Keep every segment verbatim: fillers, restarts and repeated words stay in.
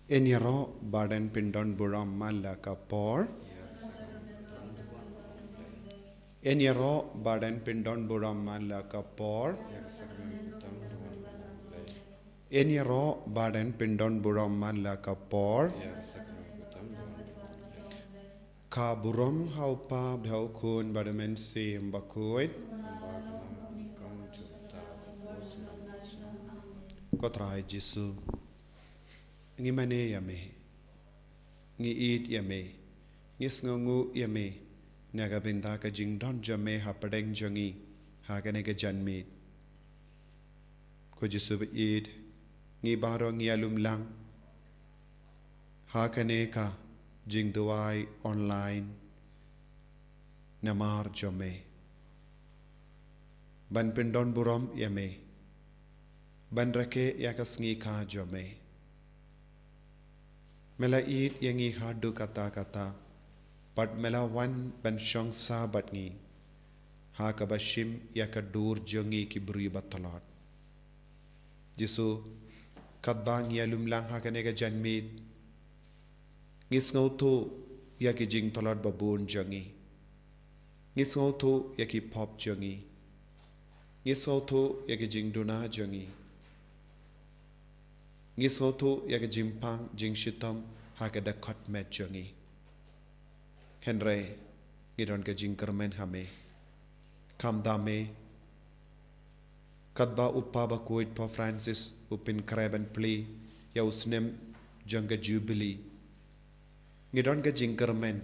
Yn ïaroh ba yn pyndon burom man la ka por. Yn ïaroh ba yn pyndon burom man la ka por. Yn ïaroh ba yn pyndon burom man la ka por. Ka burom ha u Kpa bad ha u Khun bad ha u Mynsiem Bakhuid. Ko Trai Jisu, ngi mane ïa me, ngi ïeit ïa me, ngi sngewnguh ïa me na ka bynta ka jingdon jong me hapdeng jong ngi ha kane ka janmiet. Ko Jisu ba ïeit, ngi baroh ngi ïalumlang ha kane ka jingduwai online namar jong me, ban pyndon burom ïa me, ban rakhe ïa ka sngi kha jong me. Me la ïeit ïa ngi haduh katta katta, bad me la wan ban shong sah bad ngi ha kaba shim ïa ka dur jong ngi ki briew ba tlot. Jisu, katba ngi ïalumlang ha kane ka janmiet, ngi sngewthuh ïa ki jingtlot ba bun jong ngi. Ngi sngewthuh ïa ki pop jong ngi. Ngi sngewthuh ïa ki jingduna jong ngi. Ngi sngewthuh ïa ki jingpang jingshitom ha ka dkhot met jong ngi. Hynrei ngi don ka jingkyrmen ha me. Kham da me, katba u Kpa Bakhuid Pope Francis u pynkhreh ban plie ïa u snem jong ka Jubilee, ngi don ka jingkyrmen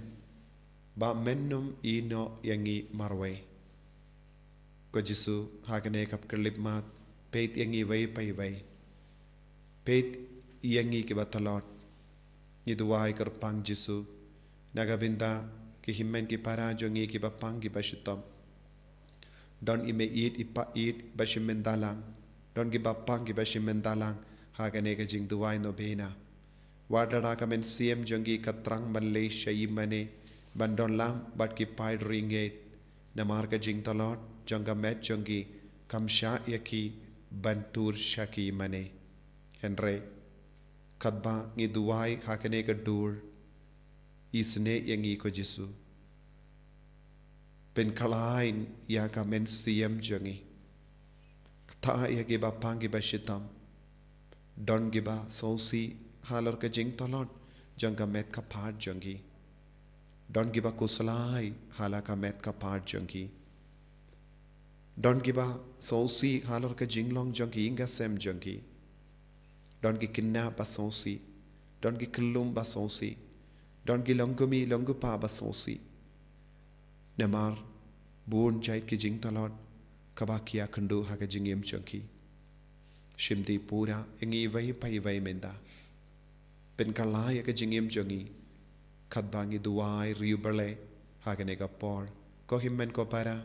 ba men nym ïehnoh ïa ngi marwei. Ko Jisu, ha kane ka khyllipmat, peit ïa ngi iwei pa iwei. Peit ïa ngi kiba tlot. Ngi duwai kyrpang Jisu na ka bynta ki hynmen ki para jong ngi kiba pang kiba shitom. Don i mei ïeit i pa ïeit ba shim bynta lang. Don kiba pang kiba shim bynta lang ha kane ka jingduwai novena. Wat lada ka mynsiem jong ngi ka thrang ban leit sha ïingmane ban don lang bad ki paid riewngeit, namar ka jingtlot jong ka met jong ngi kam shah ïa ki ban tur sha ki ïingmane. Hynrei katba ngi duwai ha kane ka dur, isynei ïa ngi ko Jisu. Pynkhlaiñ ïa ka mynsiem jong ngi. Ktah ïa kiba pang kiba shitom. Don kiba sngewsih halor ka jingtlot jong ka met ka phad jong ngi. Don kiba khuslai ha la ka met ka phad jong ngi. Don kiba sngewsih halor ka jinglong jong ki ïing ka sem jong ngi. Don ki khynnah ba sngewsih. Don ki khyllung ba sngewsih. Don ki longkmie longkpa ba sngewsih. Namar bun jait ki jingtlot kaba ki ïakynduh ha ka jingim jong ki. Shim dih pura ïa ngi iwei pa iwei mynta. Pynkhlaiñ ïa ka jingim jong ngi. Katba ngi duwai riewblei ha kane ka por, ko hynmen ko para,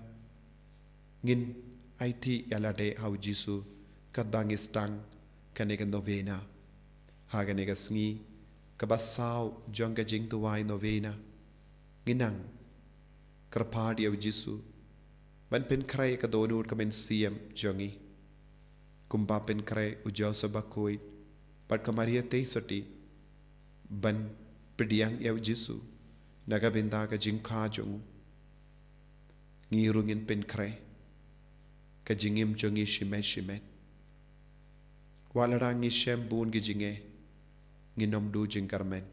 ngin aiti ïa lade ha u Jisu katba ngi sdang kane ka novena. Ha kane ka sngi kaba saw jong ka jingduwai novena, ngin nang kyrpad ïa u Jisu ban pynkhreh ïa ka dohnud ka mynsiem jong ngi. Kumba pynkhreh u Joseph Bakhuid bad ka Maria Theisotti ban pdiang ïa u Jisu na ka bynta ka jingkha jong u, ngi ruh ngin pynkhreh ka jingim jong ngi shimet shimet. Wat lada ngi shem bun ki jingeh, ngin ym duh jingkyrmen,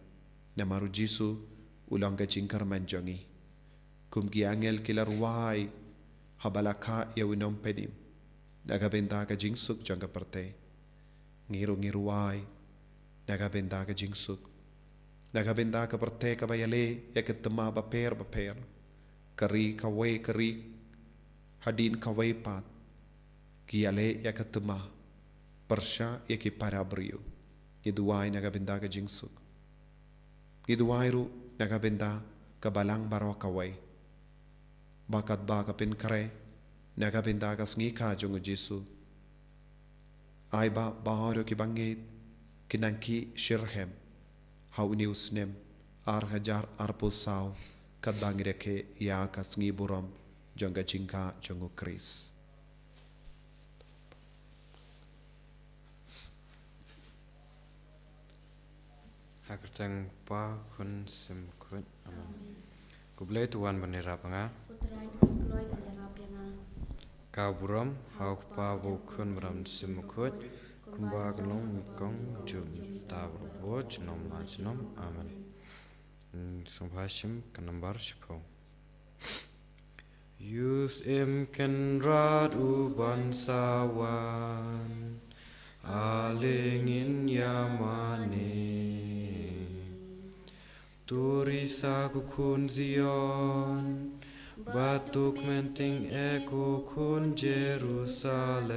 namar u Jisu u long ka jingkyrmen jong ngi. Kum ki angel ki la rwai haba la kha ïa u nongpynim na ka bynta ka jingsuk jong ka pyrthei, ngi ruh ngi rwai na ka bynta ka jingsuk, na ka bynta ka pyrthei kaba ïaleh ïa ka thma bapher bapher, ka ri kawei ka ri, hadien kawei pat ki ïaleh ïa ka thma pyrshah ïa ki para briew. Ngi duwai na ka bynta ka jingsuk. Ngi duwai ruh na ka bynta ka balang baroh kawei, ba katba ka pynkhreh na ka bynta ka sngi kha jong u Jisu, ai ba baroh ki bangeit kin nang kiew shitrhem ha une u snem ar hajar arphew saw, katba ngi rakhe ïa ka sngi burom jong ka jingkha jong u Khrist. Ha ka kyrteng Kpa, Khun, Mynsiem Bakhuid. Amen. Ko Blei to wan ban ïarap ïa nga. Ko Trai to pynkloi ban ïarap ïa nga. Ka burom ha u Kpa bad u Khun bad u Mynsiem Bakhuid, kumba ka long mynnyngkong, junom, mynta bad baroh junom la junom. Amen. Sngewbha shim ka nambar shiphew. Ïa u Syiem Kynrad u ban sa wan, ale ngin ïa mane. To risa ko khun Zion, bad to kmen tyngeh ko khun Jerusalem.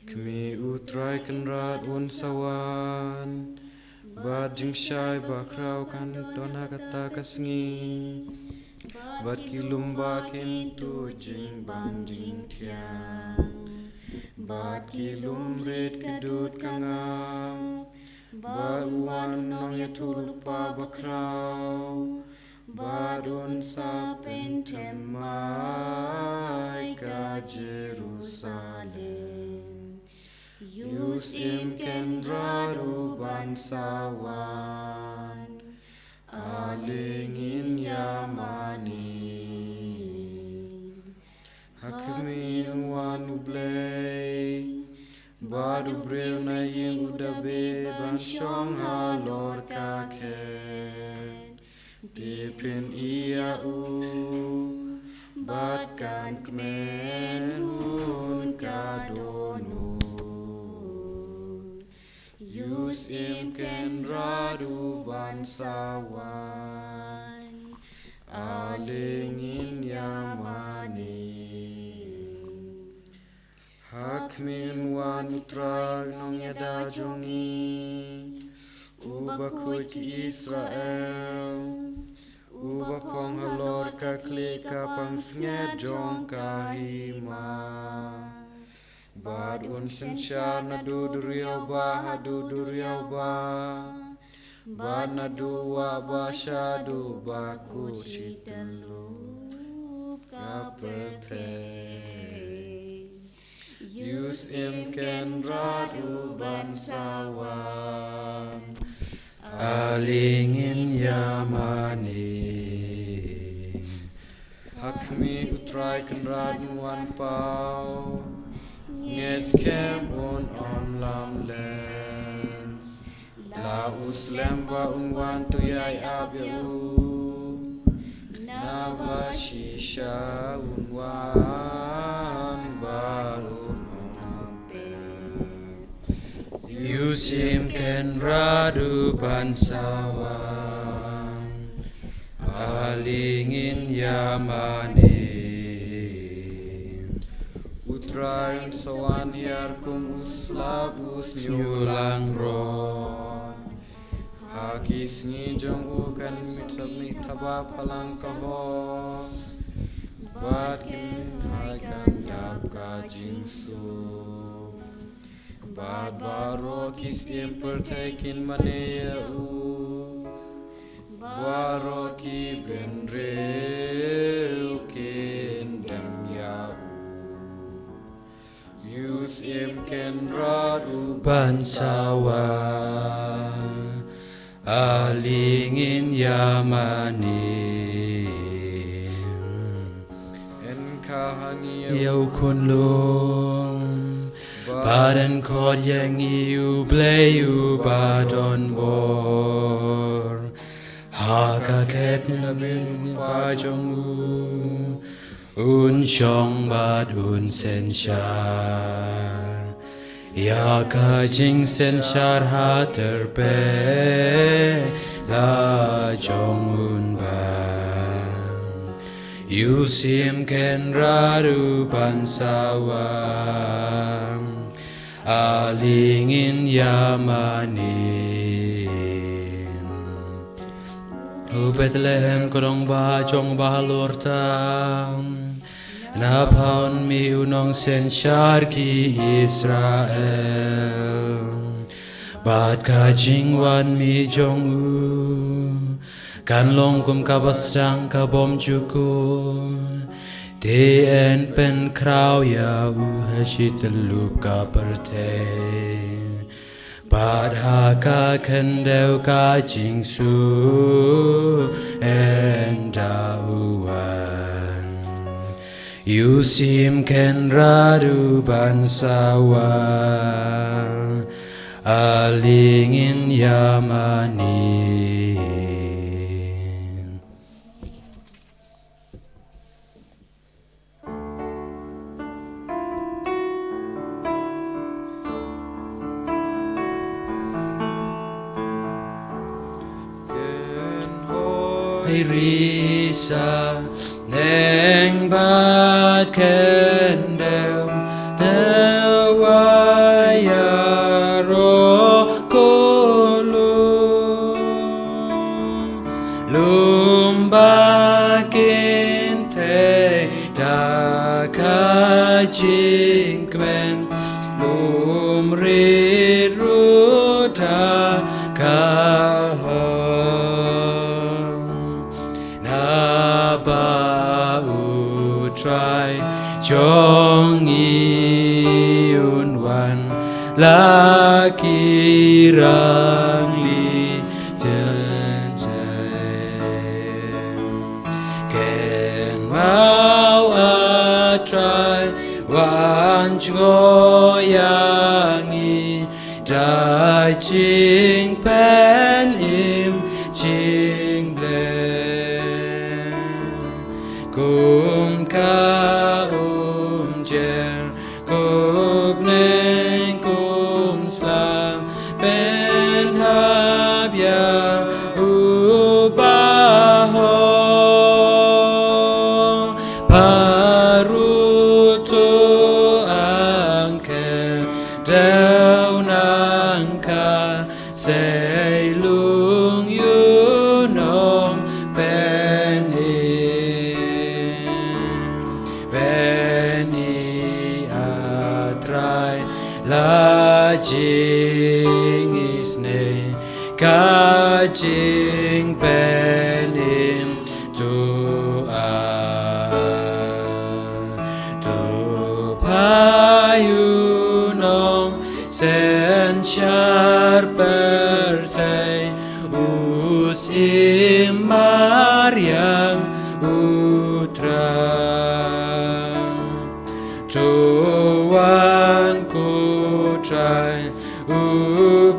Khmih, u Trai Kynrad un sa wan, bad jingshai bakhraw kan don ha kata ka sngi. Bad ki lum ba kin tuh jingbang jingthiang, bad ki lum rit ki dud ka ngam. Bad u wan u nongïathuhlypa bakhraw, bad un sa pynthymmai ka Jerusalem. Ïa u Syiem Kynrad u ban sa wan, ale ngin ïa mane. Ha khmih, un wan u Blei, bad u briew na ïing u Dabid ban shong halor ka khet. Te phin ïa u, bad kan kmen hun ka dohnud. Ïa u Syiem Kynrad u ban sa wan, ale ngin ïa mane. Ha khmih, un wan u Trai u nongïada jong ngi, uba khuid ki Israel, uba phong halor ka khlieh ka pansngiat jong ka hima. Bad un synshar naduh duriaw bah haduh duriaw bah, bad naduh wah bah shaduh bah kut shi tyllup ka pyrthei. Ïa u Syiem Kynrad u ban sa wan, ale ngin ïa mane. Ha khmih, u Trai Kynrad un wan paw, ngeit skhem un ym lamler. La u slem ba un wan, to ïai ap ïa u, naba shisha un wan bad un ym pep. Ïa u Syiem Kynrad u ban sa wan, ale ngin ïa mane. U Trai un sa wan hiar kum u slap, u sniew langron. Ha ki sngi jong u kan mih thaba phalang ka hok, bad kin hai kan dap ka jingsuk. Bad baroh ki syiem pyrthei kin mane ïa u, baroh ki bynriew kin dem ïa u. Ïa u Syiem Kynrad u ban sa wan, ale ngin ïa mane. Yn kha ha ngi ïa u khunlung, bad yn khot ïa ngi u Blei uba don bor. Ha ka khet na bynta jong u un shong bad un synshar. Ïa ka jingsynshar ha tyrpeng la jong un ban. Ïa u Syiem Kynrad u ban sa wan, ale ngin ïa mane. U Bethlehem, ka nongbah jong u Bahalor tam, na pha un mih u nongsynshar ki Israel? Bad ka jingwan mih jong u kan long kum kaba sdang ka bym jukut, te yn pynkhraw ïa u ha shi tyllup ka pyrthei. Bad ha ka khyndew ka jingsuh ynda u wan, ïa u Syiem Kynrad u ban sawa, ale ngin ïa mane. Kynhoi risa neng bad khyndew, na wa ïaroh ko lum, lum ba kin theh da ka jingkmen, lum rit ruh da ka hok. Naba U Trai jong ngi un wan la ki rangli jynjar. Kynmaw, A Trai, wan jngoh ïa ngi da jingpynim jingpynim, kum ka umjer, kum bneng kum sla, pynhap ïa u bahok. Pyrshah to angkhet dei u nang ka sei lung ïa u nongpynim. Pyni, A Trai, la jingisynei ka jingpynim. To a, to phai u nongsynshar pyrthei, u Syiem mariang U Trai. To wan ko Trai, U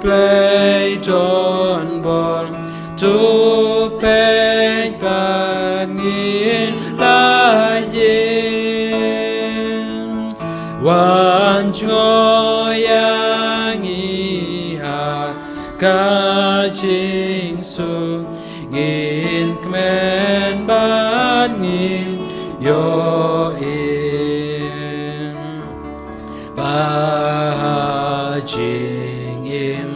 Blei donbor, to peit ba ngin lait im. Wan jngoh ïa ngi ha ka jingsuk, ngin kmen bad ngin ïoh im. Ba ha jingim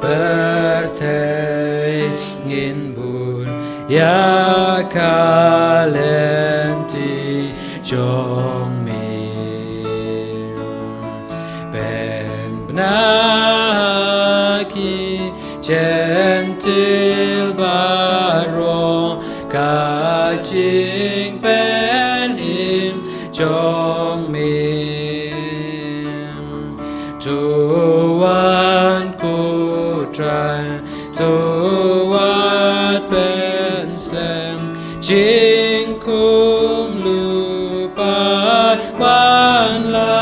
pyrthei ngin bud ïa ka lynti jong me. Pynbna ha ki Jentil baroh ka jingpynim jong me. To wan ko Trai, to wat pynslem jingkhum lypa wan la.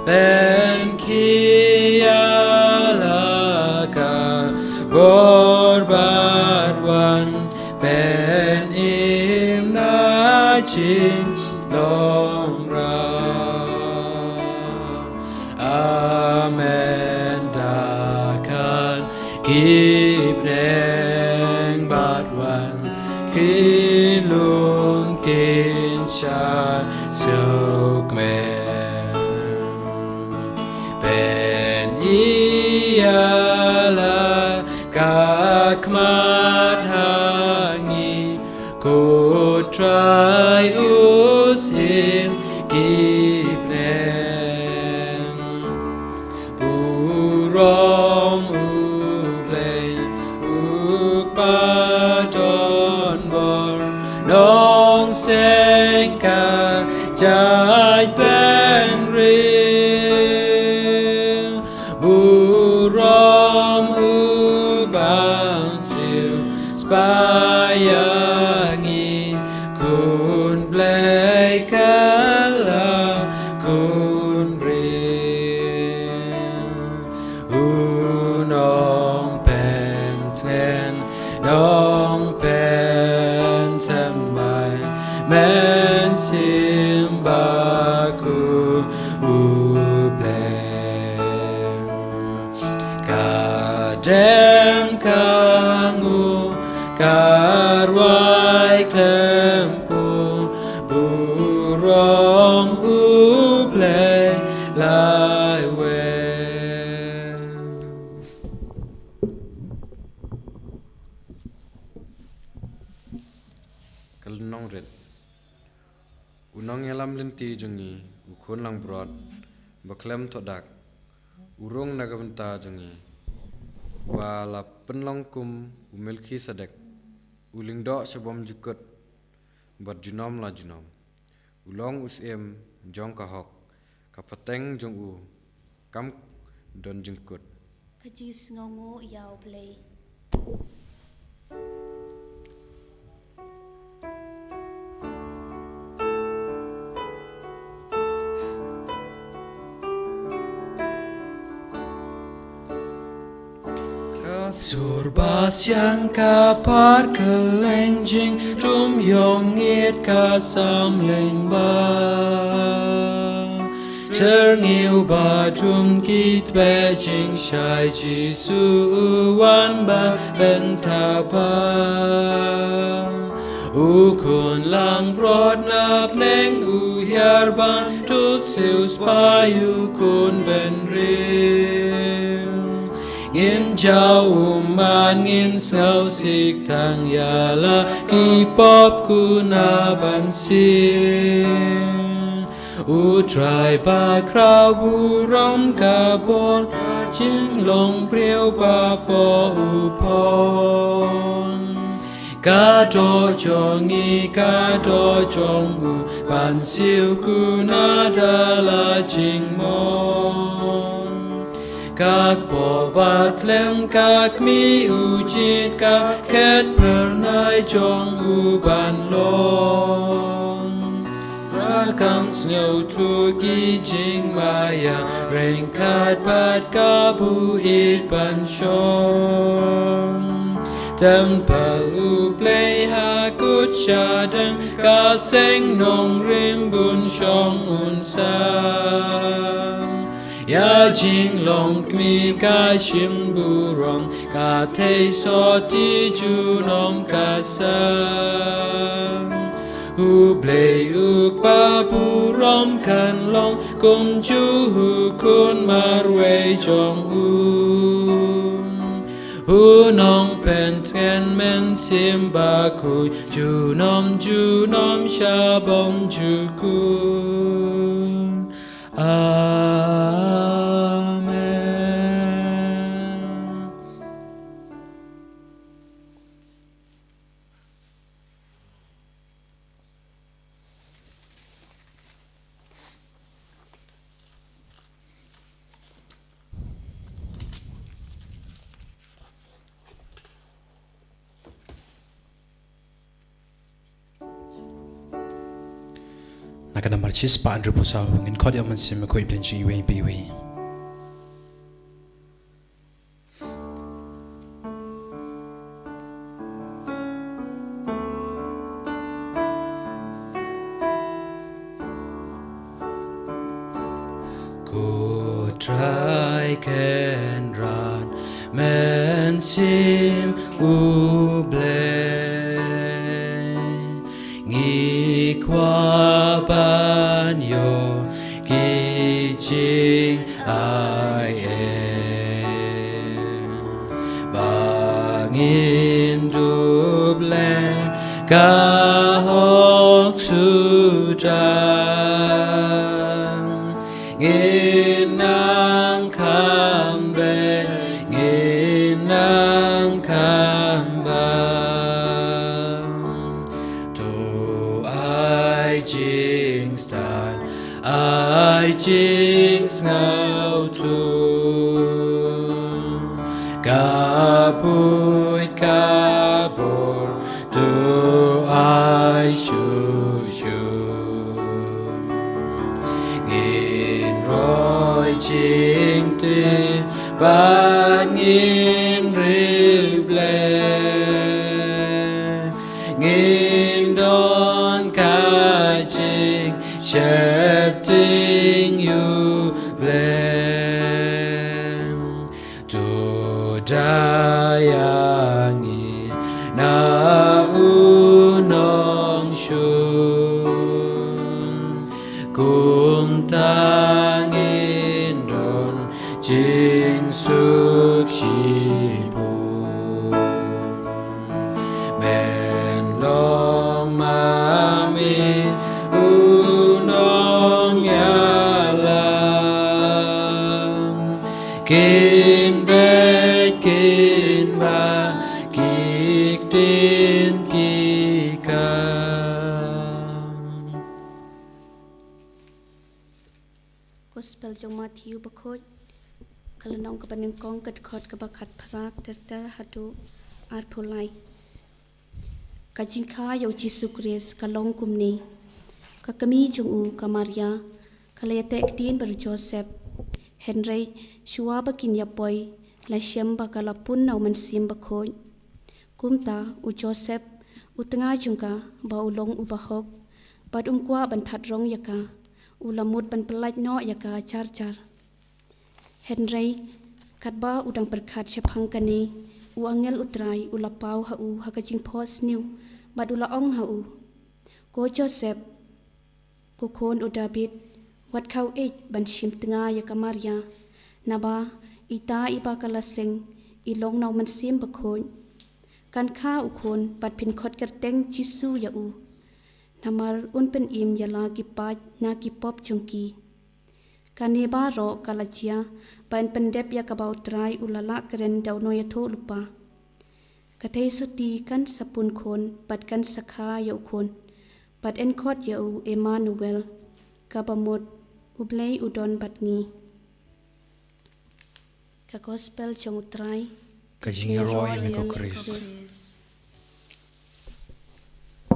Pynkhie ïa la ka bor bad wan pynim na jinglong rah. Amen. Da kane ki bneng bad wan ki lum kin shah sngewkmen. Pyni ïa la ka khmat ha ngi, ko Trai u Syiem ki bneng. Burom U Blei, U Kpa donbor, nongshong ka jaitbynriew. Ko U Blei. Ka dem ka ngu, ka rwai khlem pun, burom U Blei lai wei. Ka lynnong rit. U nongïalam lynti jong ngi, u khun langbrot ba khlem thoh dak, u rung na ka bynta jong ngi, uba la pynlong kum u Melkisedek, u lyngdoh sha bymjukut bad junom la junom. U long u syiem jong ka hok, ka pateng jong u kam don jingkut. Ka jingsngewnguh ïa U Blei. Ka sur ba siang, ka par kylleng jingdum, ïong ngit ka samleng ba. Syrngiew ba dum ki tbeh jingshai, Jisu u wan ban pyntaba. U khun langbrot na bneng u hiar ban tup siew spah ïa u khun bynriew. Ngin jaw ummat, ngin sngewsih tang ïa la ki pop, kuna ban siew. U Trai ba khraw burom, ka bor, jinglong briew ba poh u phong. Ka doh jong ngi, ka doh jong u, ban siew kuna da la jingmong. Ka kpoh ba tlem, ka kmih u jied, ka khet phyrnai jong u ban long. Ba kham sngewthuh ki jingmaïa, ryngkat bad ka buit ban shong. Templ U Blei ha kut shadem, ka seng nongrim bun shong un san. Ïa jinglong kmie ka shim burom, ka thei sotti junom ka san. U Blei U Kpa burom kan long, kumjuh u Khun marwei jong u. U Nongpyntngen Mynsiem Bakhuid, junom junom sha bymjukut. Amen. Na ka nambar shispah hynriewphew saw, ngin khot ïa u Mynsiem Bakhuid ban pynshong iwei pa iwei. Ko Trai Kynrad Mynsiem U Blei, ngi kwah ban ïoh ki jing ai em, ba ngin dup leh ka hok suda. Ngin nang kham beit, ngin nang kham bam. To ai jingstad, ai jingsngewthuh, ka buit ka bor, to ai shuh shuh. Ngin roi jingtip bad ngin riewblei, ngin don ka jingsheptieng Ting yu blem to dayang i na unong shun kum tang in don jing suk shibun. Men long ma mi u nong ïalam. Kin beit kin ba ki ktien ki kam. Gospel jong Matthew bakhuid, ka lynnong kaba nyngkong, ka dkhot kaba khatphra ter ter haduh arphew lai. Ka jingkha ïa u Jisu Khrist ka long kumne. Ka kmie jong u ka Maria ka la ïateh ktien bad u Joseph. Hynrei shuwa ba kin ïa poi, la shem ba ka la pun na u Mynsiem Bakhuid. Kumta u Joseph, u tnga jong ka, ba u long u bahok bad um kwah ban thad rong ïa ka, u la mut ban pyllait noh ïa ka jar jar. Hynrei katba u dang pyrkhat shaphang kane, u angel U Trai u la paw ha u ha ka jingphohsniew bad u la ong ha u, Ko Joseph, ko khun u Dabid, wat khaw ïeit ban shim tnga ïa ka Maria, naba ita iba ka la seng i long na u Mynsiem Bakhuid. Kan kha u khun bad phin khot kyrteng Jisu ïa u, namar un pynim ïa la ki paid na ki pop jong ki. Kane baroh ka la jia ba yn pyndep ïa kaba U Trai u la lah kren da u nongïathuhlypa. Ka theisotti kan sa pun khun bad kan sa kha ïa u khun, bad yn khot ïa u Emmanuel, kaba mut U Blei u don bad ngi. Ka Gospel jong U Trai. Ka jingïaroh ïa me ko Khrist.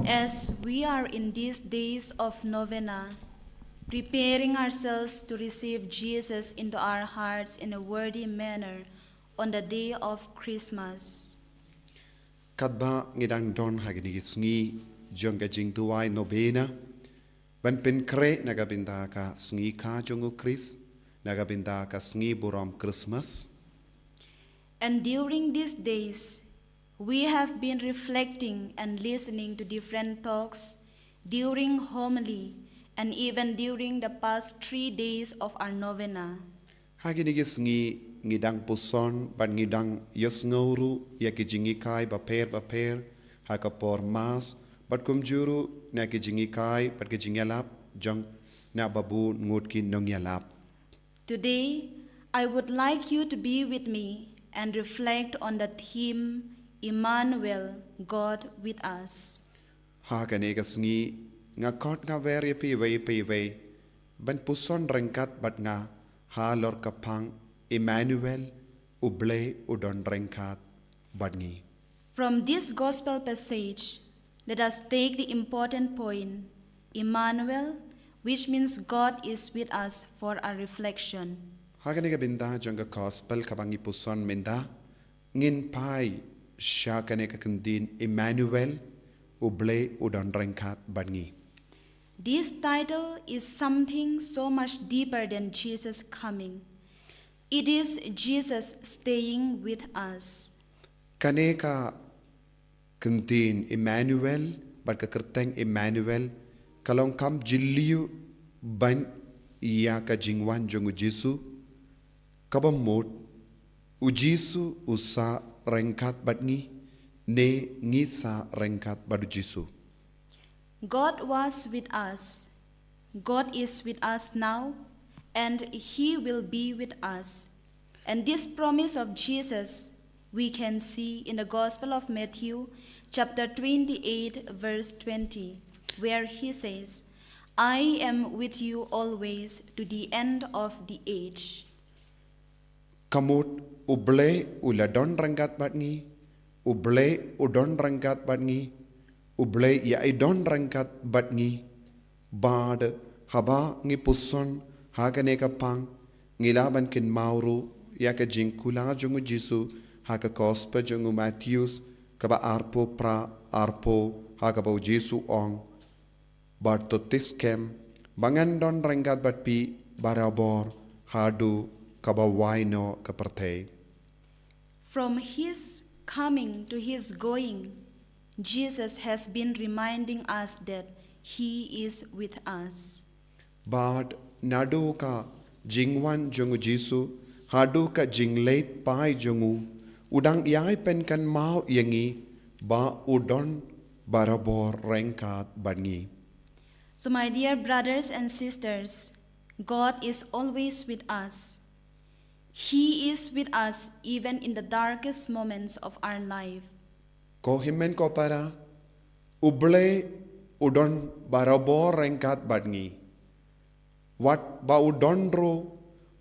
As we are in these days of novena, preparing ourselves to receive Jesus into our hearts in a worthy manner on the day of Christmas. Katba ngi dang don ha kine ki sngi jong ka jingduwai novena, ban pynkhreh na ka bynta ka sngi kha jong u Khrist, na ka bynta ka sngi burom Christmas. And during these days, we have been reflecting and listening to different talks during homily and even during the past three days of our novena. Ha kine ki sngi ngi dang puson bad ngi dang ïohsngew ruh ïa ki jinghikai bapher bapher ha ka por Mass, bad kumjuh ruh na ki jinghikai bad ki jingïalap jong na babu ngut ki nongïalap. Today, I would like you to be with me and reflect on the theme, Emmanuel, God with us. Ha kane ka sngi, nga khot nga wer ïa phi iwei pa iwei ban puson ryngkat bad nga halor ka phang Emmanuel, U Blei u don ryngkat bad ngi. From this gospel passage, let us take the important point, Emmanuel, which means God is with us, for our reflection. Ha kane ka bynta jong ka gospel kaba ngi puson mynta, ngin phai sha kane ka kyntien Emmanuel, U Blei u don ryngkat bad ngi. This title is something so much deeper than Jesus coming. It is Jesus staying with us. Kane ka kyntien Emmanuel bad ka kyrteng Emmanuel ka long kam jylliew ban ïa ka jingwan jong u Jisu, kaba mut u Jisu u sah ryngkat bad ngi, ne ngi sah ryngkat bad u Jisu. God was with us, God is with us now, and He will be with us. And this promise of Jesus we can see in the Gospel of Matthew, chapter twenty-eight, verse twenty, where He says, "I am with you always to the end of the age." Ka mut, U Blei u la don ryngkat bad ngi, U Blei u don ryngkat bad ngi, U Blei ïa i don ryngkat bad ngi. Bad haba ngi puson ha kane ka phang, ngi lah ban kynmaw ruh ïa ka jingkular jong u Jisu ha ka Gospel jong u Mathaios, kaba arphew phra, arphew, ha kaba u Jisu u ong, bad to ti skhem, Ba ngan don ryngkat bad phi barabor haduh kaba wai noh ka pyrthei. From his coming to his going, Jesus has been reminding us that he is with us. Bad naduh ka jingwan jong u Jisu haduh ka jingleit phai jong u, u dang ïai pynkynmaw ïa ngi ba u don barabor ryngkat bad ngi. So, my dear brothers and sisters, God is always with us. He is with us even in the darkest moments of our life. Ko hynmen ko para, U Blei u don barabor ryngkat bad ngi. Wat ba u don ruh,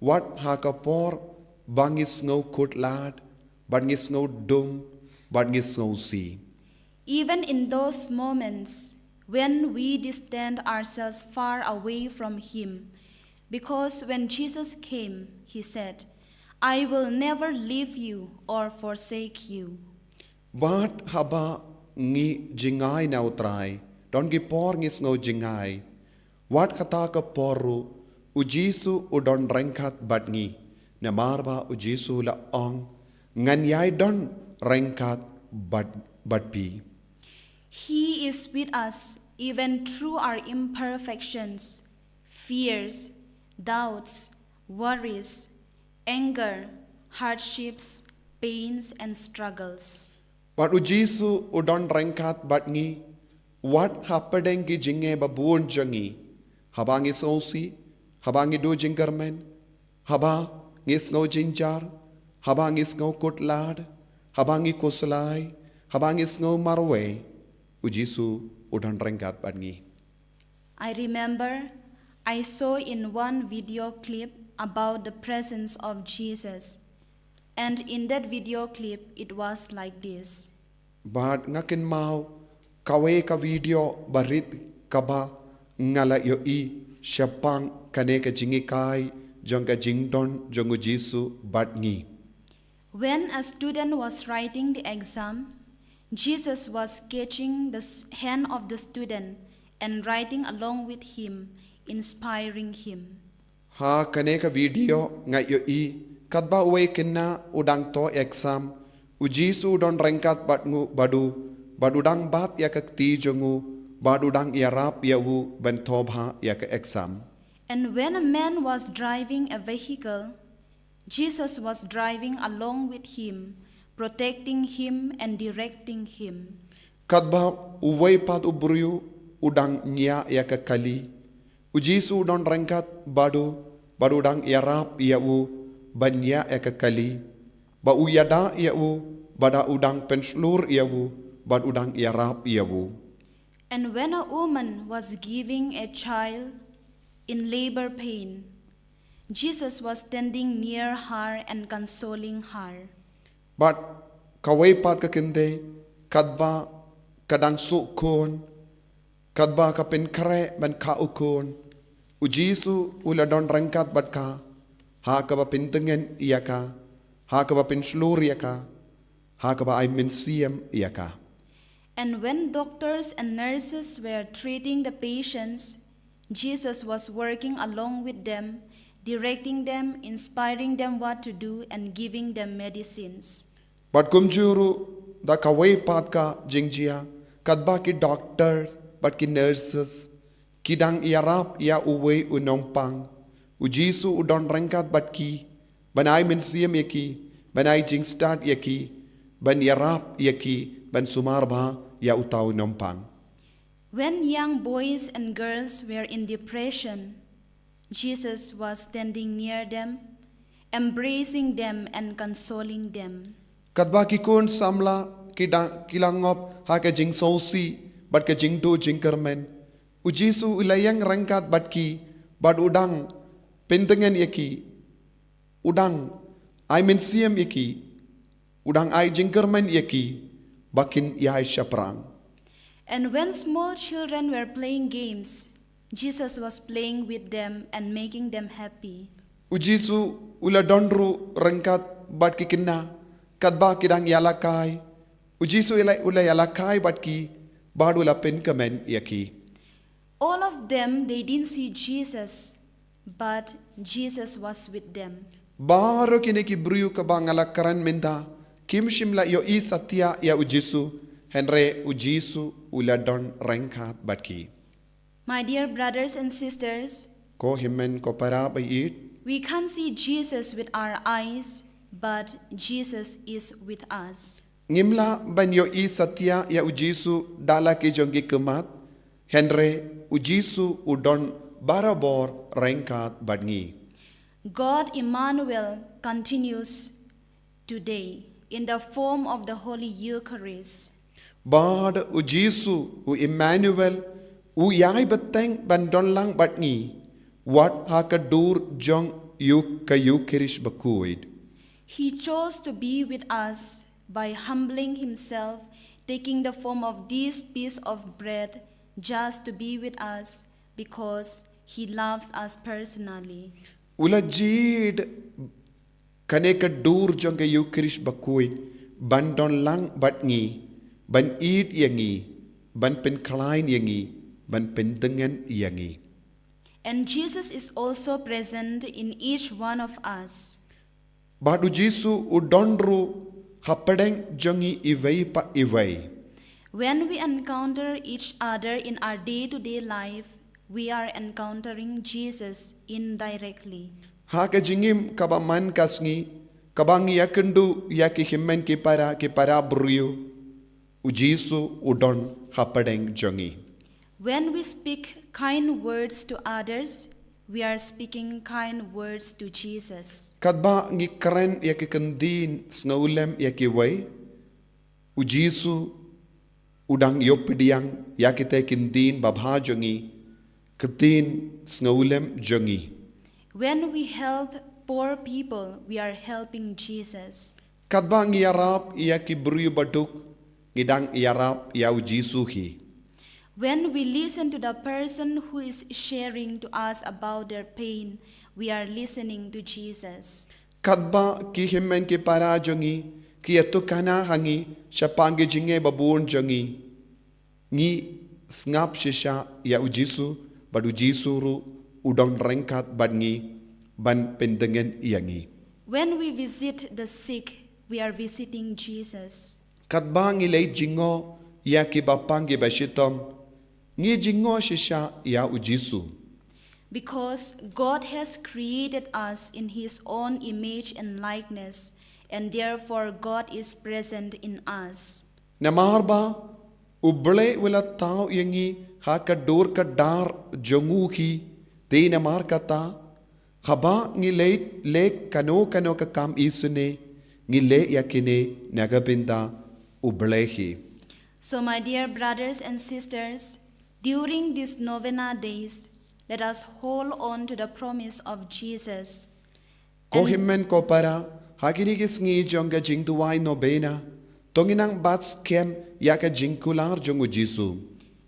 wat ha ka por ba ngi sngew khutlad, bad ngi sngew dum, bad ngi sngew si. Even in those moments when we distance ourselves far away from Him, because when Jesus came, He said, "I will never leave you or forsake you." Wat haba ngi jngai na U Trai, don ki por ngi sngew jngai. Wat kata ka por ruh, U Jisu u don ryngkat bad ngi. Namar ba U Jisu la ong, ngan ïai don ryngkat bad, bad phi. He is with us even through our imperfections, fears, doubts, worries, anger, hardships, pains, and struggles. Bad U Jisu u don ryngkat bad ngi, wat hapdeng ki jingeh babun jong ngi. Haba ngi sngewsih, haba ngi duh jingkyrmen, haba ngi sngew jynjar, haba ngi sngew khutlad, haba ngi khuslai, haba ngi sngew marwei, U Jisu u don ryngkat bad ngi. I remember I saw in one video clip about the presence of Jesus. And in that video clip, it was like this. Bad nga kynmaw kawei ka video barit kaba nga la ïohi shaphang kane ka jinghikai jong ka jingdon jong U Jisu bad ngi. When a student was writing the exam, Jesus was catching the s- hand of the student and writing along with him, inspiring him. Ha kane ka video nga ïohi katba uwei kynnoh u dang thoh exam, U Jisu u don ryngkat bad ngu bad u, bad u dang bat ïa ka kti jong u, bad u dang ïarap ïa u ban thoh bha ïa ka exam. And when a man was driving a vehicle, Jesus was driving along with him, protecting him and directing him. Katba uwei pat u briew u dang ñiah ïa ka kali, U Jisu u don ryngkat bad u, bad u dang ïarap ïa u ban ñiah ïa ka kali, ba u ïada ïa u, bad u dang pynshlur ïa u, bad u dang ïarap ïa u. And when a woman was giving a child in labor pain, Jesus was standing near her and consoling her. Bad kawei pat ka kynthei, katba ka dang suh khun, katba ka pynkhreh ban kha u khun, U Jisu u la don ryngkat bad ka, ha kaba pyntngen ïa ka, ha kaba pynshlur ïa ka, ha kaba ai mynsiem ïa ka. And when doctors and nurses were treating the patients, Jesus was working along with them, directing them, inspiring them what to do, and giving them medicines. Bad kumjuh ruh da kawei pat ka jingjia, katba ki doctor bad ki nurses ki dang ïarap ïa uwei u nongpang, U Jisu u don ryngkat bad ki, ban ai mynsiem ïa ki, ban ai jingstad ïa ki, ban ïarap ïa ki ban sumar bha ïa uta u nongpang. When young boys and girls were in depression, Jesus was standing near them, embracing them and consoling them. Katba ki khun samla ki dang, ki la ngop ha ka jingsngewsih bad ka jingduh jingkyrmen, U Jisu u la ïeng ryngkat bad ki, bad u dang pyntngen ïa ki, u dang ai mynsiem ïa ki, u dang ai jingkyrmen ïa ki, ba kin ïai shaphrang. And when small children were playing games, Jesus was playing with them and making them happy. U Jisu u la don ruh ryngkat bad ki khynnah, katba ki dang ïalehkai. U Jisu u la, u la ïalehkai bad ki, bad u la pynkmen ïa ki. All of them, they didn't see Jesus, but Jesus was with them. Baroh kine ki briew kiba nga la kren mynta kim shym la ïohi satia ïa u Jisu, hynrei u Jisu u la don ryngkat bad ki. My dear brothers and sisters, Ko hynmen ko para ba ïeit, we can't see Jesus with our eyes, but Jesus is with us. Ngim lah ban ïohi satia ïa u Jisu da la ki jong ki khmat, hynrei u Jisu u don barabor ryngkat bad ngi. God Emmanuel continues today in the form of the Holy Eucharist. Bad u Jisu u Emmanuel u ïai bteng ban don lang bad ngi, wat ha ka dur jong ïa ka Eucharist bakhuid. He chose to be with us by humbling himself, taking the form of this piece of bread, just to be with us because he loves us personally. U la jied kane ka dur jong ka Eucharist bakhuid ban don lang bad ngi, ban ïeit ïa ngi, ban pynkhlaiñ ïa ngi, ban pyndeng ïa ngi. And Jesus is also present in each one of us. Bad u Jisu u don ruh hapdeng jong ngi iwei pa iwei. When we encounter each other in our day to day life, we are encountering Jesus indirectly. Ha ka jingim kaba man ka sngi, kaba ngi ïakynduh ïa ki hynmen ki para, ki para briew, u Jisu u don hapdeng jong ngi. When we speak kind words to others, we are speaking kind words to Jesus. Katba ngi kren ïa ki kyntien sngewlem ïa kiwei, u Jisu u dang ïoh pdiang ïa kita ki kyntien babha jong ngi, kyntien sngewlem jong ngi. When we help poor people, we are helping Jesus. Katba ngi ïarap ïa ki briew baduk, ngi dang ïarap ïa u Jisu hi. When we listen to the person who is sharing to us about their pain, we are listening to Jesus. Katba ki hynmen ki para jong ngi ki ïatukana ha ngi shaphang ki jingeh babun jong ngi, ngi sngap shisha ïa u Jisu, bad u Jisu ruh u don ryngkat bad ngi ban pyndeng ïa ngi. When we visit the sick, we are visiting Jesus. Katba ngi leit jngoh ïa kiba pang kiba shitom, ngi jngoh shisha ïa u Jisu. Because God has created us in his own image and likeness, and therefore God is present in us. Namar ba u Blei u la thaw ïa ngi ha ka dur ka dar jong u hi, te namar kata, haba ngi leh, leh kano kano ka kam isynei, ngi leh ïa kine na ka bynta u Blei hi. So, my dear brothers and sisters, during these novena days, let us hold on to the promise of Jesus. Ko hynmen ko para, ha kine ki sngi jong ka jingduwai novena, to ngin nang bat skhem ïa ka jingkular jong u Jisu.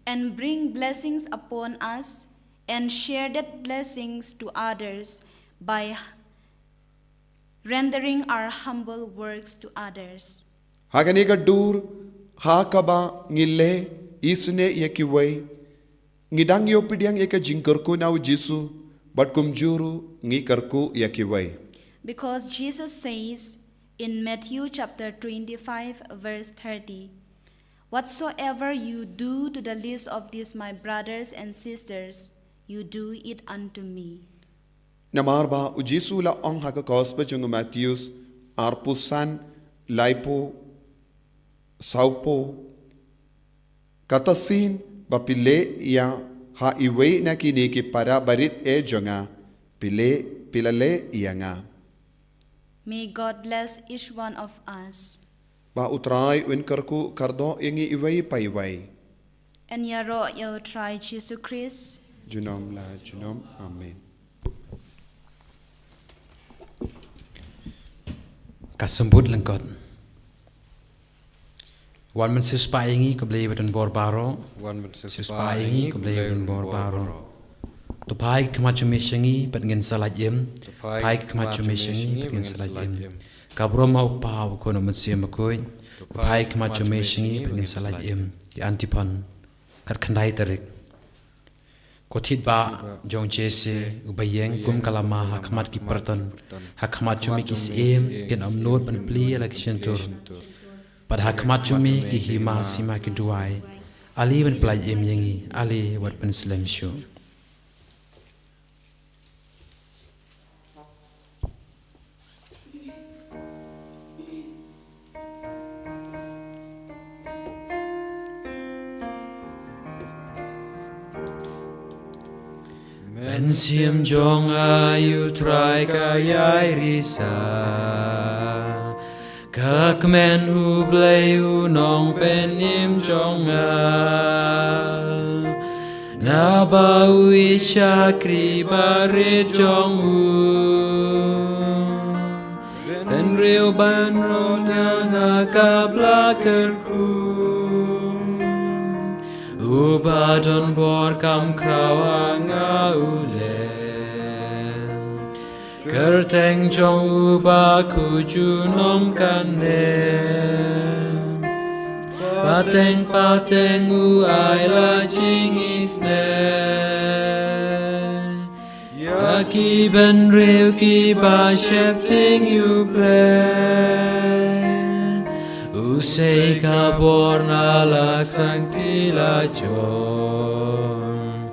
And bring blessings upon us, and share that blessings to others by rendering our humble works to others. Ha kane ka dur, ha kaba ngi leh isynei ïa kiwei, ngi dang ïoh pdiang ïa ka jingkyrkhu na u Jisu, bad kumjuh ruh ngi kyrkhu ïa kiwei. Because Jesus says in Matthew chapter twenty-five, verse thirty, "Whatsoever you do to the least of these, my brothers and sisters, you do it unto me." Namar ba u Jisu u la ong ha ka Gospel jong u Mathaios arphew san, laiphew, sawphew, kata shisien ba phi leh ïa ha iwei na kine ki para barit eh jong nga, phi leh, phi la leh ïa nga. May God bless each one of us. Ba u Trai un kyrkhu kyrdoh ïa ngi iwei pa iwei. Yn ïaroh ïa u Trai Jisu Khrist. Junom la junom. Amen. Ka symbood lyngkot. Wan Mynsiem Spah ïa ngi, ko Blei ba don bor baroh. Wan Mynsiem Spah ïa ngi, ko Blei ba don bor baroh. To phai ka khmat jong me sha ngi bad ngin sa lait im. To phai ka khmat jong me sha ngi bad ngin sa lait im. Ka burom ha u Kpa, u Khun, u Mynsiem Bakhuid. To phai ka khmat jong me sha ngi bad ngin sa lait im. Ki antiphon. Khatkhyndai tarik. Ko thied ba jong Jesse, uba ïeng kum ka lama ha khmat ki pyrton, ha khmat jong me ki syiem kin ym nud ban plie la ki shyntur. Bad ha khmat jong me ki hima sima kin duwai. Ale ban pyllait im ïa ngi, ale wat ban slem shuh. Mynsiem jong nga, ïa U Trai ka ïai risa. Ka kmen U Blei u nongpynim jong nga. Naba u ïeit shakri barit jong u. Bynriew bynrong na ka bla kyrkhu. Uba don bor kam khraw ha nga u leh. Kyrteng jong u bakhuid junom kane. Pateng pateng u ai la jingisynei. Ïa ki bynriew kiba sheptieng ïa U Blei. U sei ka bor na la ka sangti la jong.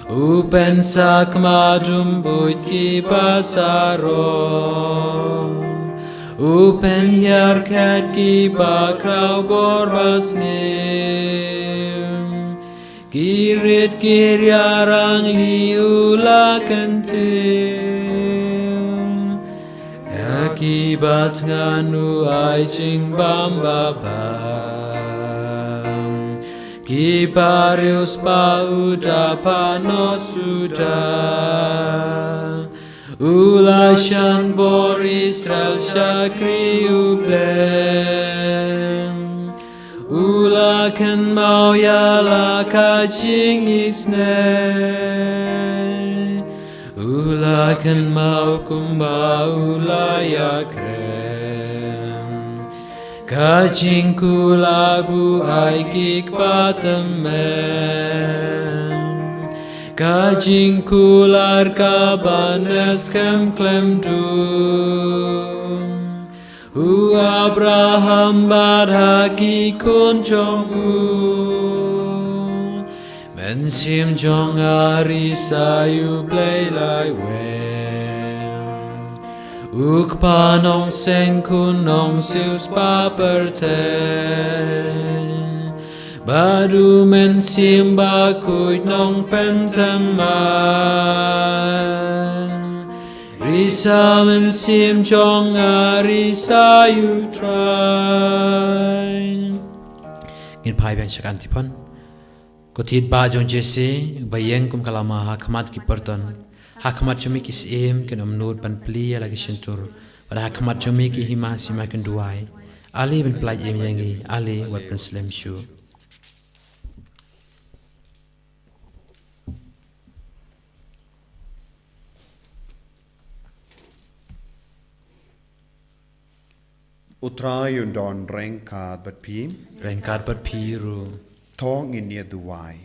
U pynsak ma dum buit kiba sarong. U pynhiar khet kiba khraw bor ba sniew. Ki rit ki riarang li u la kyntiew. Ïa kiba thngan u ai jingbam ba bam. Kiba riewspah u da pano suda. U la shan bor Israel shakri U Blei. U la kynmaw ïa la ka jingisynei. U la kynmaw kumba u la ïakren. Ka jingkular ba u ai ki kpa tymmen. Ka jingkular kaba neh skhem khlem dum. U Abraham bad ha ki khun jong u. Mynsiem jong nga risa ïa U Blei lai weng. U Kpa nongseng khun nongsiewspah pyrthei. Bad U Mynsiem Bakhuid nongpynthymmai. Risa mynsiem jong nga risa ïa U Trai. Ngin phai biang sha ka antipon. Ko thied ba jong Jesse, ba ïeng kum ka lama ha khmat ki pyrton. Ha khmat jong me ki syiem kin ym nud ban plie la ki shyntur. Bad ha khmat jong me ki hima sima kin duwai. Ale ban pyllait im ïa ngi, ale wat ban slem shuh. U Trai un don ryngkat bad phi. Ryngkat bad phi ruh. To ngin ïa duwai.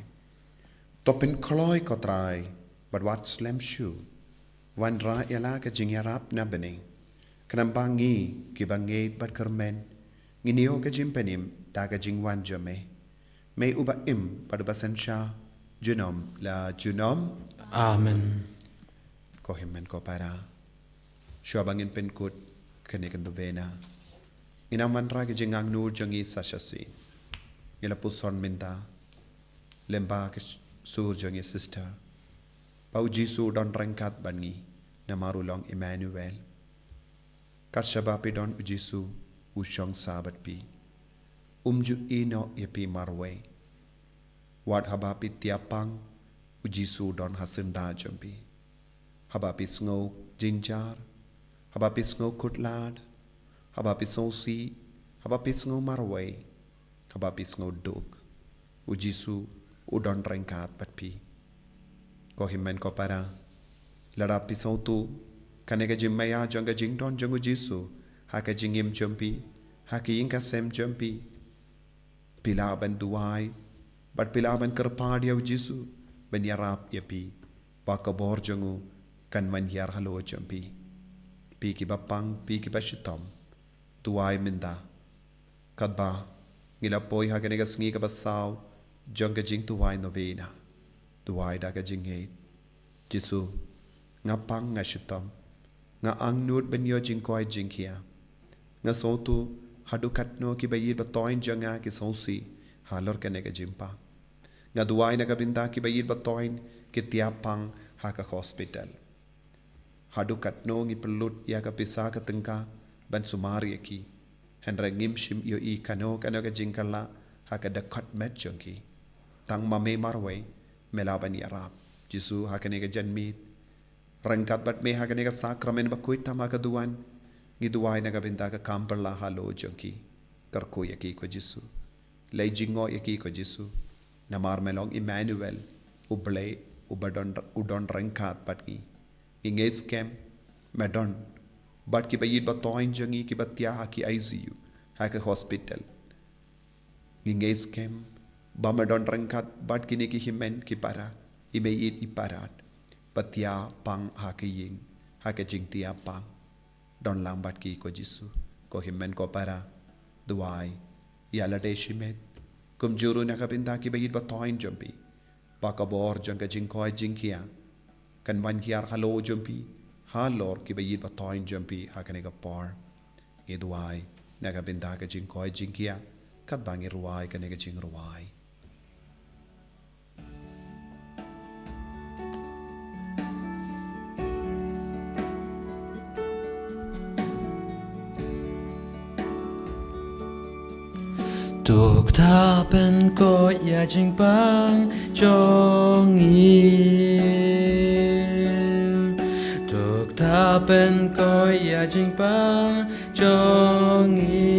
To pynkloi ko Trai bad wat slem shuh. Wanrah ïa la ka jingïarap na bneng. Khnang ba ngi kiba ngeit bad kyrmen ngin ïoh ka jingpynim da ka jingwan jong me. Me uba im bad uba synshar junom la junom. Amen. Ko hynmen ko para. Shuwa ba ngin pynkut kane ka novena, ngin ym wanrah ka jingangnud jong ngi sa shisien. Ngi la puson mynta lem bad ka sur jong ngi sister, ba U Jisu u don ryngkat bad ngi namar u long Emmanuel. Kat shaba phi don U Jisu u shong sa bad phi. Um ju ïehnoh ïa phi marwei. Wat haba phi tiap pang, U Jisu u don ha syndah jong phi. Haba phi sngew jynjar, haba phi sngew khutlad, haba phi sngewsih, haba phi sngew marwei, haba phi sngew duk, U Jisu u don ryngkat bad phi. Ko hynmen ko para, lada phi sngewthuh kane ka jingmaïa jong ka jingdon jong U Jisu ha ka jingim jong phi, ha ka ïing ka sem jong phi, phi lah ban duwai bad phi lah ban kyrpad ïa U Jisu ban ïarap ïa phi, ba ka bor jong u kan wan hiar halor jong phi. Phi kiba pang, phi kiba shitom, duwai mynta. Katba ngi la poi ha kane ka sngi kaba saw jong ka jingduwai novena, duwai da ka jingngeit: Jisu, nga pang, nga shitom, nga angnud ban ïoh jingkoit jingkhiah. Nga sngewthuh haduh katno kiba ïeit ba toiñ jong nga ki sngewsih halor kane ka jingpang. Nga duwai na ka bynta kiba ïeit ba toiñ ki tiap pang ha ka hospital. Haduh katno ngi pynlut ïa ka pisa ka tyngka ban sumar ïa ki, hynrei ngim shym ïohi kano kano ka jingkylla ha ka dkhot met jong ki. Tang ma me marwei me lah ban ïarap. Jisu, ha kane ka janmiet, ryngkat bad me ha kane ka sakramen ba khuid tam ha ka duwan, ngi duwai na ka bynta ka kam pyrshah halor jong ki. Kyrkhu ïa ki, ko Jisu. Leit jngoh ïa ki, ko Jisu. Namar me long Immanuel, U Blei uba don, u don ryngkat bad ngi. Ngi ngeit skhem me don bad kiba ïeit ba toiñ jong ngi kiba thiah ha ki I C U, ha ki hospital. Ngi ngeit skhem ba me don ryngkat bad kine ki hynmen ki para, i meiieid i para, ba thiah pang ha ki ïing, ha ki jingthiah pang. Don lang bad ki, ko Jisu. Ko hynmen ko para, duwai ïa lade shimet. Kumjuh ruh na ka bynta kiba ïeit ba toiñ jong phi, ba ka bor jong ka jingkoit jingkhiah kan wan hiar halor jong phi, halor kiba ïeit ba toiñ jong phi ha kane ka por. Ngi duwai na ka bynta ka jingkoit jingkhiah, katba ngi rwai kane ka jingrwai. To kata pynkoit ïa jingpang jong ngi. To kata pynkoit ïa jingpang jong ngi.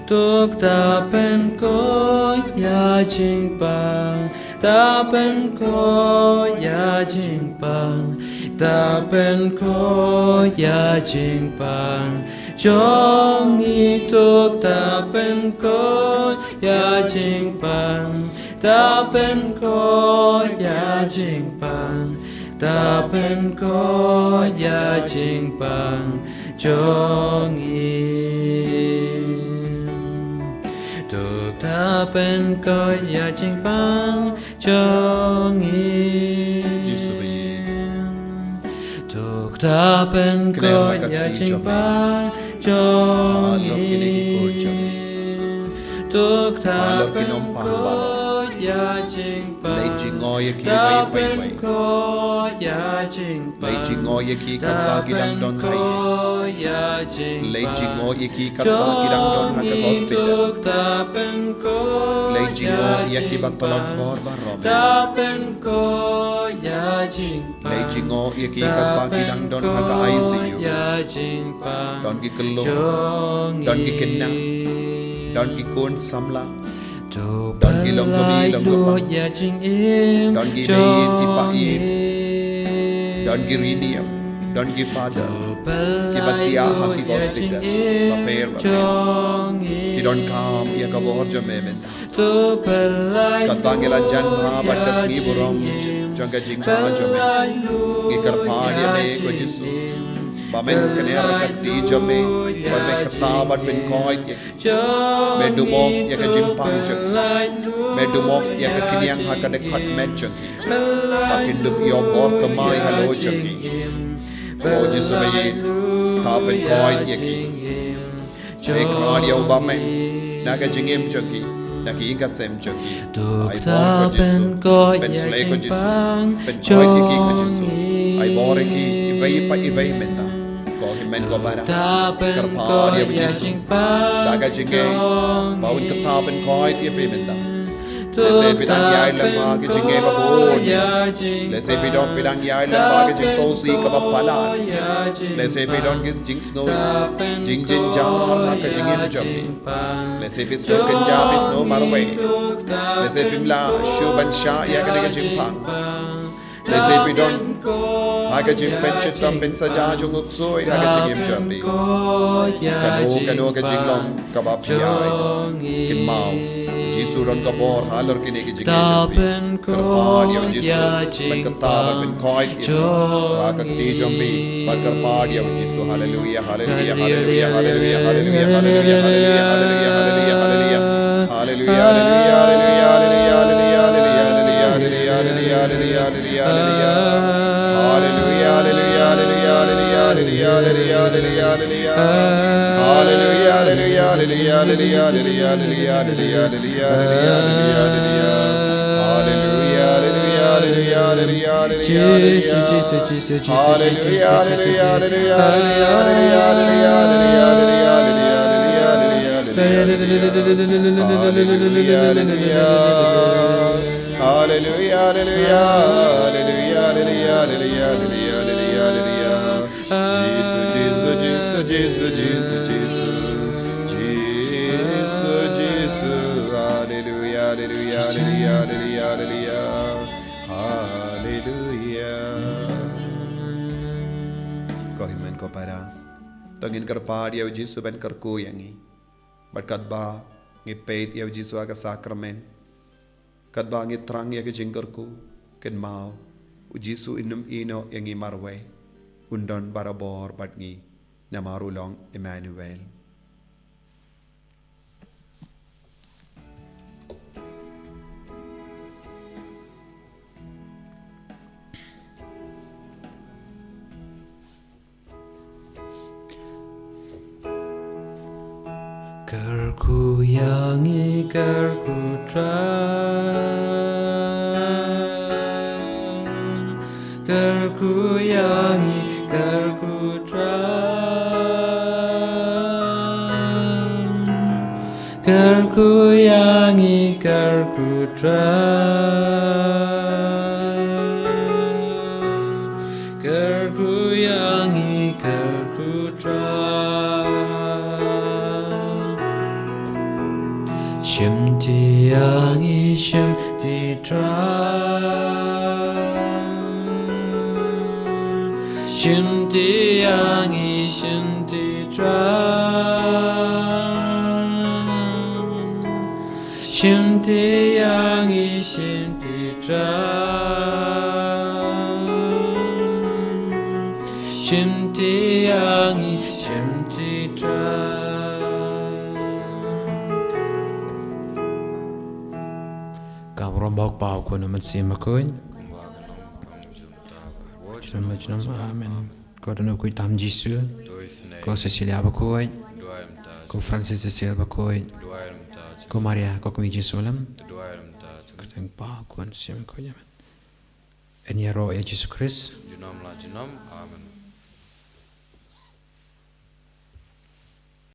To kata pynkoit ïa jingpang, ta pynkoit ïa jingpang, ta pynkoit ïa jingpang jong ngi. To kata pynkoit ïa jingpang, ta pynkoit ïa jingpang, ta pynkoit ïa jingpang jong ngi. To kata pynkoit ïa jingpang jong ngi. Jisu ba ïeit. To kata pynkoit ïa jingpang jong ngi. To kata pynkoit ïa jingpang. Leit jngoh ïa ki, ta pynkoit ïa jingpang. Leit jngoh ïa ki katba ki dang don ha ïing. Leit jngoh ïa ki katba ki dang don ha ka hospital. Leit jngoh ïa ki ba tlot bor baroh. Leit jngoh ïa ki katba ki dang don ha ka I C U. Don ki khyllung, don ki khynnah, don ki khun samla, don ki long kmie long kpa, don ki mei ki pa, don ki rynïeng, don ki father kiba thiah ha ki hospital bapher bapher. Ki donkam ïa ka bor jong me mynta. Katba ngi la jan bha bad ka sngi burom jong ka jingkha jong me, ngi kyrpad ïa me, ko Jisu, ba men kynnoh ka kti jong me, ba men kata bad pynkoit ïa ki. Me duh mo ïa ka jingpang jong ki. Me duh mo ïa ka kñiang ha ka dkhot met jong ki, ba kin dup ïoh bor thymmai halor jong ki. Ko Jisu ba ïeit, ta pynkoit ïa ki. Te kyrpad ïa u Bamem na ka jingim jong ki, na ka ïing ka sem jong ki. Ai bor ko Jisu, pynsleh ko Jisu, pynkoit ïa ki ko Jisu. Ai bor ïa ki iwei pa iwei mynta. Ko hynmen ko para, kyrpad ïa u Jisu da ka jingim, ba un kata pynkoit ïa phi mynta. Lehse phi dang ïai lem ha ka jingim ba bun. Lehse phi dang, phi dang ïai lem ha ka jingsngewsih kaba palat. Lehse phi don ka jingsngew jingjynjar ha ka jingim jong phi. Lehse phi sngew kynja, phi sngew marwei. Lehse phim lah shuh ban shah ïa kane ka jingpang. Lehse phi don ha ka jingpynshitom pynshitom jong u ksuid ha ka jingim jong phi. Kano kano ka jinglong kaba phi ïai, kynmaw, Jisu don ka bor halor kine ki jingeh jong phi. Kyrpad ïa u Jisu ban kyrpad ban pynkhoit ïa ka kti jong phi. Ban kyrpad ïa u Jisu. Haleluia, haleluia, haleluia, haleluia, haleluia, haleluia, haleluia, haleluia, haleluia, haleluia. Haleluia, haleluia, haleluia, haleluia, haleluia, haleluia, haleluia, haleluia, haleluia, haleluia, haleluia. Haleluia, haleluia, haleluia, haleluia, haleluia, haleluia, haleluia. Haleluia, haleluia, haleluia, haleluia, haleluia, haleluia, haleluia, haleluia, haleluia. Haleluia, haleluia, haleluia, haleluia, haleluia, haleluia. Jisu, Jisu, Jisu, Jisu, Jisu, Jisu, Jisu. Haleluia, haleluia, haleluia, haleluia, haleluia, haleluia, haleluia, haleluia, haleluia, haleluia. Haleluia, haleluia, haleluia, haleluia, haleluia, haleluia, haleluia, haleluia, haleluia. Jisu, Jisu, Jisu, Jisu, Jisu, Jisu. Jisu, Jisu. Haleluia, haleluia, haleluia, haleluia, haleluia. Haleluia. Ko hynmen ko para, to ngin kyrpad ïa u Jisu ban kyrkhu ïa ngi. Bad katba ngi peit ïa u Jisu ha ka sakramen, katba ngi thrang ïa ka jingkyrkhu, kynmaw u Jisu un ym ïehnoh ïa ngi marwei. Un don barabor bad ngi, namar u long Emmanuel. Kyrkhu ïa ngi, kyrkhu Trai. Kyrkhu ïa ngi, kyrkhu Trai. Kyrkhu ïa ngi, kyrkhu Trai. Kyrkhu ïa ngi, kyrkhu Trai. Shimti ïa ngi, shimti Trai. Shimti ïa ngi, shimti Trai. Shimti ïa ngi, shimti Trai. Shimti ïa ngi, shimti Trai. Ka burom bok pau ko na man sim ko. Amen. Ko dono ko tam Jisu. Ko Cecilia bakoi. Ko Francis Cecil bakoi. Ko Maria ko kami Jisu lam. Ko tang pa ko sim ko. Amen. En ïa ro ïa Jisu Krist. Junom la junom. Amen.